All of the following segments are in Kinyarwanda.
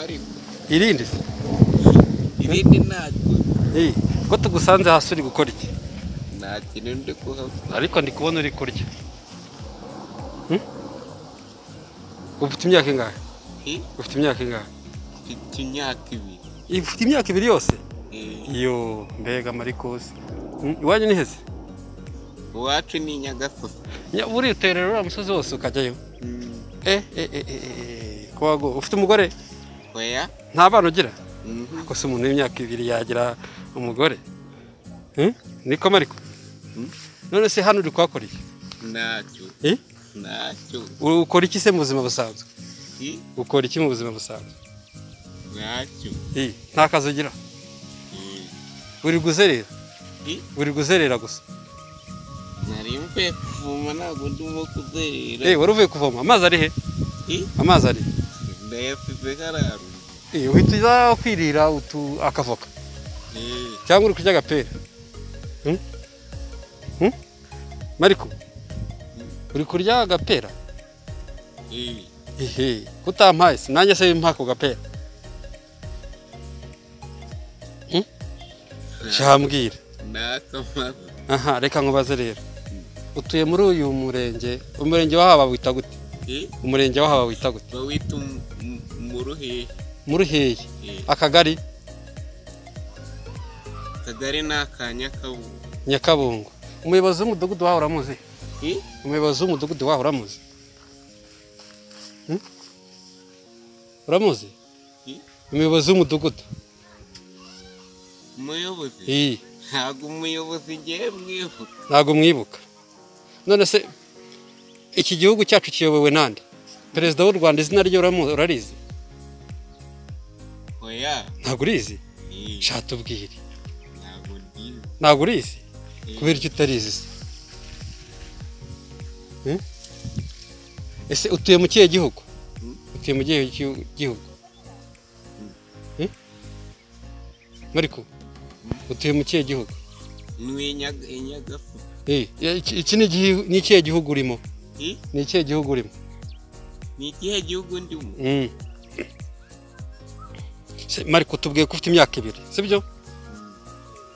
Mariko. Irindi se? Irindi ntacyo. Ko tugusanze hasi uri gukora iki? Nta kintu ndi kuhakora. Ariko ndi kubona uri kurya. Ufite imyaka ingahe? Ufite imyaka ingahe? Mfite imyaka 2. Ufite imyaka 2 yose? Iyo mbega Marcos. Iwanyu ni heze? Iwacu ni Nyagasozi. Uriterera uriya musozi wose ukajyayo? Kwago ufite umugore? Oya. Nta bana ugira? Ko se umuntu w'imyaka 2 yagira umugore? Niko Mariko? None se hano uri kuhakora iki? Ntacyo. Ntacyo. Ukora iki se mu buzima busanzwe? Ukora iki mu buzima busanzwe? Ntacyo. Nta kazi ugira? Uri guzerera? Uri guzerera gusa? Nari mvuye kuvoma, ntabwo ndimo kuzerera. Wari uvuye kuvoma? Amazi ari he? Amazi ari? Ndayasize hariya. Uhita uza kwirira akavoka? Cyangwa uri kurya agapera? Mariko, uri kurya agapera? Ehe, kutampaye se nanjye se mpa ako gapera. Cyambwira. Aha, reka nkubaze rero. Utuye muri uyu murenge, umurenge wahaba wita gute? Umurenge wahaba wita gute? Bawita Muruhehe. Muruhehe. Akagari? Akagari ni aka Nyakabungo. Nyakabungo. Umuyobozi w'umudugudu waho uramuzi? Umuyobozi w'umudugudu waho uramuzi? Uramuzi? Umuyobozi w'umudugudu. Umuyobozi? Ntabwo umuyobozi ngiye mwibuka. Ntabwo mwibuka. None se iki gihugu cyacu kiyobowe nande? Perezida w'u Rwanda izina rye urarizi? Oya. Ntabwo urizi? Shatubwire. Ntabwo ndizi. Ntabwo urizi? Kubera icyo utarizi se? Ese utuye mu kihe gihugu? Utuye mu kihe gihugu? Mariko, utuye mu kihe gihugu? Ni Nyagasozi. Iki ni ikihe gihugu urimo? Ni ikihe gihugu urimo? Ni ikihe gihugu ndimo? Mariko, tubwiye ko ufite imyaka 2, sibyo?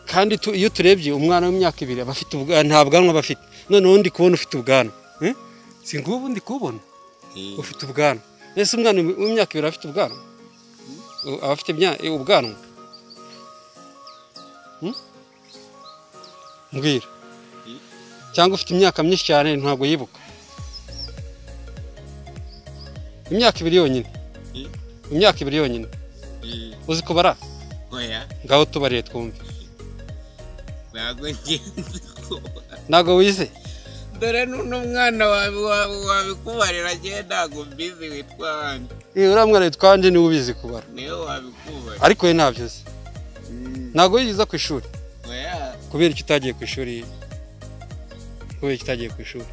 Kandi iyo turebye umwana w'imyaka 2 aba afite nta bwanwa aba afite. Noneho ndi kubona ufite ubwanwa. Si ngubu ndi kubona ufite ubwanwa. Ese umwana w'imyaka 2 afite ubwanwa? Aba afite ubwanwa? Mbwira. Cyangwa ufite imyaka myinshi cyane ntabwo yibuka. Imyaka 2 yonyine. Imyaka 2 yonyine. Uzi kubara? Oya. Ngaho tubariye twumve. Ntabwo ngenzi kubara. Ntabwo wize? Dore n'umwana wabikubarira agiye ntabwo mbizi witwa Anje. Uriya mwana witwa Anje niwe ubizi kubara. Niwe wabikubarira. Ariko we ntabyo uzi. Ntabwo wigeze ku ishuri? Oya. Kubera icyo utagiye ku ishuri? Kubera icyo utagiye ku ishuri?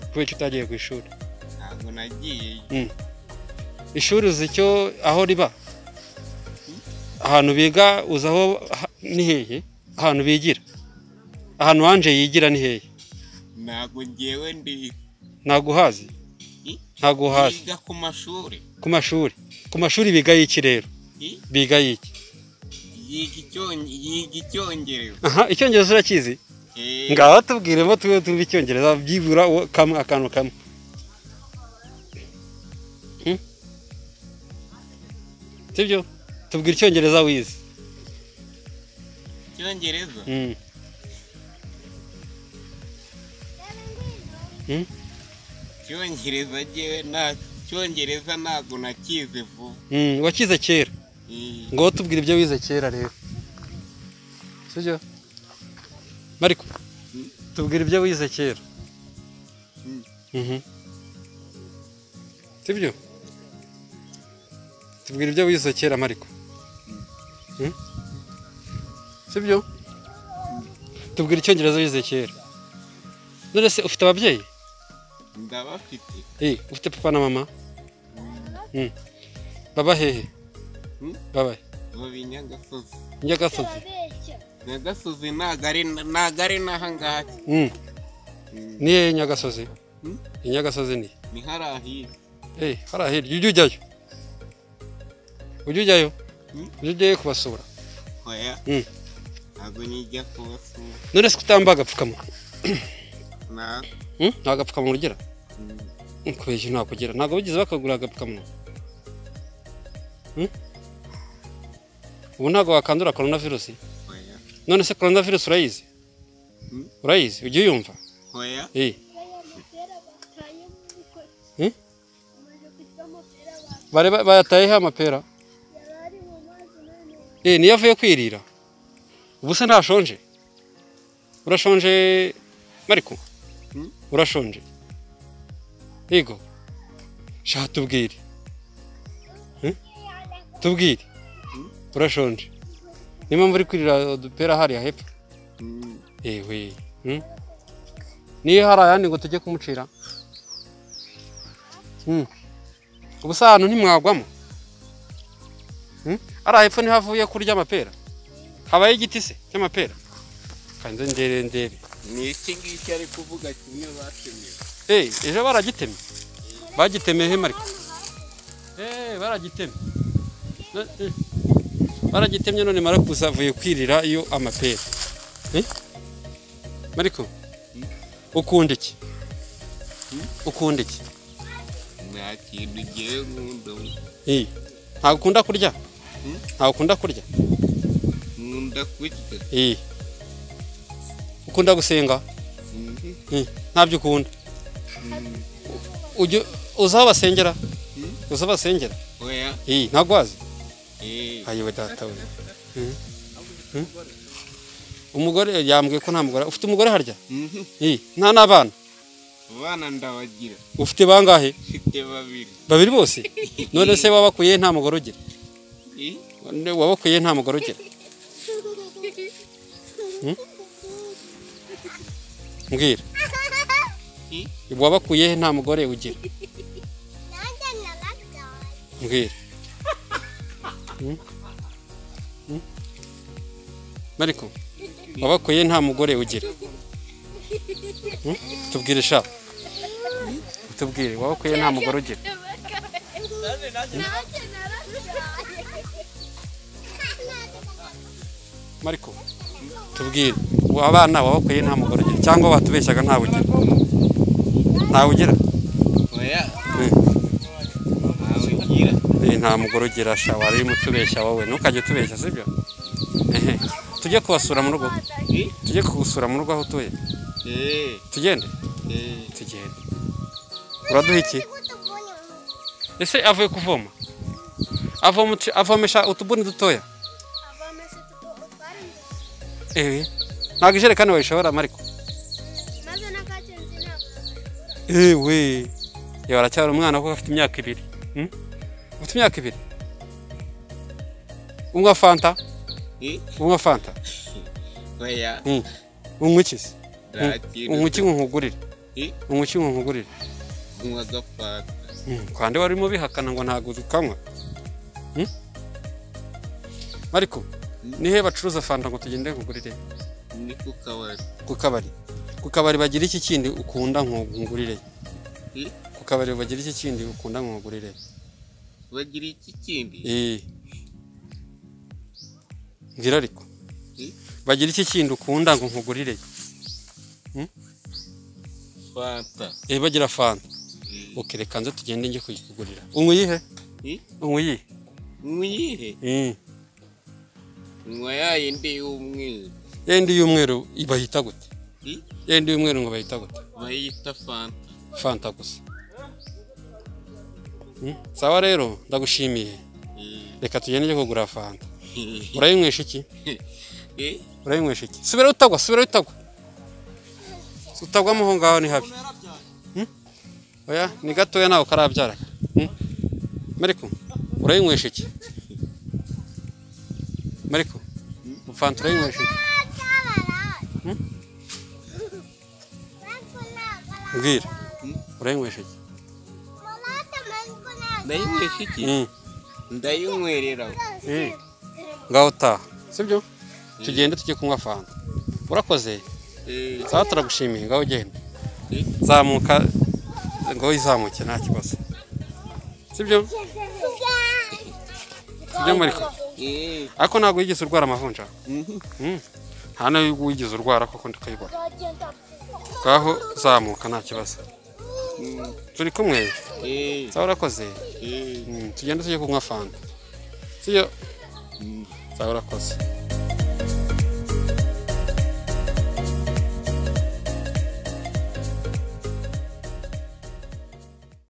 Kubera icyo utagiye ku ishuri? Ntabwo nagiye. Ishuri uzi icyo aho riba? Ahantu biga uzi aho ni hehe? Ahantu bigira? Ahantu Anje yigira ni hehe? Ntabwo ngewe ndi. Ntabwo uhazi? Ntabwo uhazi. Biga ku mashuri. Ku mashuri. Ku mashuri biga iki rero? Biga iki? Yiga icyongereza. Aha, icyongereza urakizi? Ngaho tubwiremo tube tumva icyongereza byibura kamwe akantu kamwe. Sibyo? Tubwira icyongereza wize. Icyongereza? Icyongereza ngewe nta cyongereza ntabwo nakize vuba. Wakize kera? Ngo tubwire ibyo wize kera rero. Sibyo? Mariko, tubwire ibyo wize kera. Sibyo? Tubwire ibyo wize kera Mariko. Sibyo? Tubwire icyongereza wize kera. None se ufite ababyeyi? Ndabafite. Ufite papa na mama? Baba hehe? Baba. Baba Nyagasozi. Nyagasozi. Nyagasozi ntago ari n'ahangaha. Ni hehe Nyagasozi? Nyagasozi ni? Ni hariya hirya. Hariya hirya ujya ujyayo? Ujya ujyayo? Ujya ujyayo kubasura? Oya. Ntabwo nijya kubasura. None se kutamba agapfukamunwa? Nta gapfukamunwa ugira? Kubeshya ntabwo ugira. Ntabwo bigeze bakagura agapfukamunwa. Ubu ntabwo wakandura coronavirus? Oya. None se coronavirus urayizi? Urayizi? Ujya uyumva? Oya. Bari bayatayeho amapera? Niyo avuye kwirira. Ubu se ntashonje? Urashonje Mariko? Urashonje? Yego. Sha tubwire. Tubwire. Urashonje. Niyo mpamvu uri kwirira udupera hariya hepfo? Ewe. Niyo hari ayandi ngo tujye kumucira? Ubu se ahantu ntimwagwamo? Ari hepfo niho avuye kurya amapera? Habaye igiti se cy'amapera? Kanze ndebe ndebe. Ni iki ngiki ari kuvuga kimwe batemye. Ejo baragitemye. Bagitemye he Mariko? Baragitemye. Baragitemye none Mariko avuye kwirira iyo amapera. Mariko? Ukunda iki? Ukunda iki? Nta kintu ngiye nkunda. Ntabwo ukunda kurya? Ntabwo ukunda kurya? Nkunda kurya. Ukunda gusenga? Ntabyo ukunda? Uzi aho basengera? Uzi aho basengera? Oya. Ntabwo wazi? Ayiwe data we. Umugore yambwiye ko nta mugore. Ufite umugore harya? Nta n'abana? Abana ndabagira. Ufite bangahe? Mfite babiri. Babiri bose? None se wabakuye nta mugore ugira? Wabakuye nta mugore ugira? Mbwira. Wabakuye nta mugore ugira? Mbwira. Mariko, wabakuye nta mugore ugira? Tubwire sha. Tubwire wabakuye nta mugore ugira? Mariko, tubwire abana wabakuye nta mugore ugira cyangwa watubeshyaga nta ugira? Nta ugira? Oya. Nta ugira. Nta mugore ugira sha, wari mutubeshya wowe. Ntukajye utubeshya sibyo? Tujye kubasura mu rugo. Tujye kugusura mu rugo aho utuye. Tugende? Tugende. Uraduha iki? Ese avuye kuvoma? Avomesha utubuni dutoya? Ntabwo ijerekani wayishobora Mariko? Ewe. Yewe aracyari umwana kuko afite imyaka 2. Ufite imyaka 2? Unywa fanta? Unywa fanta? Oya. Unywa iki se? Unywa iki nkugurire? Unywa iki nkugurire? Unywa agafanta. Kwande warimo bihakana ngo ntago ukanywa. Mariko, nihe bacuruza fanta ngo tugende nkugurire? Ni ku kabari. Ku kabari. Ku kabari bagira iki kindi ukunda nkugurire? Ku kabari bagira iki kindi ukunda nkugurire? Bagira iki kindi? Mbwira ariko. Bagira iki kindi ukunda ngo nkugurire? Fanta. Bagira fanta. Okay, reka nze tugende nje kuyikugurira. Unywa iyihe? Unywa iyihe? Unywa iyihe? Unywa ya yindi y'umweru. Ya yindi y'umweru bayita gute? Ya yindi y'umweru ngo bayita gute? Bayita fanta. Fanta gusa. Sawa rero ndagushimiye. Reka tugende nje kugura fanta. Urayinywesha iki? Urayinywesha iki? Subira utagwa, subira utagwa. Utagwamo ho ngaho ni habi. Oya, ni gatoya nawe karabyara. Mariko, urayinywesha iki? Mariko, fanta urayinywesha iki? Mbwira. Urayinywesha iki? Ndayinywesha iki? Ndayinywerera. Ngaho taha. Sibyo? Tugende tujye kunywa fanta. Urakoze? Sawa turagushimiye, ngaho ugende. Zamuka ngo izamuke nta kibazo. Sibyo? Sibyo Mariko? Ariko ntabwo wigeze urwara amavunja? Nta nayo wigeze urwara koko ndikayibona. Ngaho zamuka nta kibazo. Turi kumwe? Sawa urakoze. Tugende tujye kunywa fanta. Siyo? Sawa urakoze.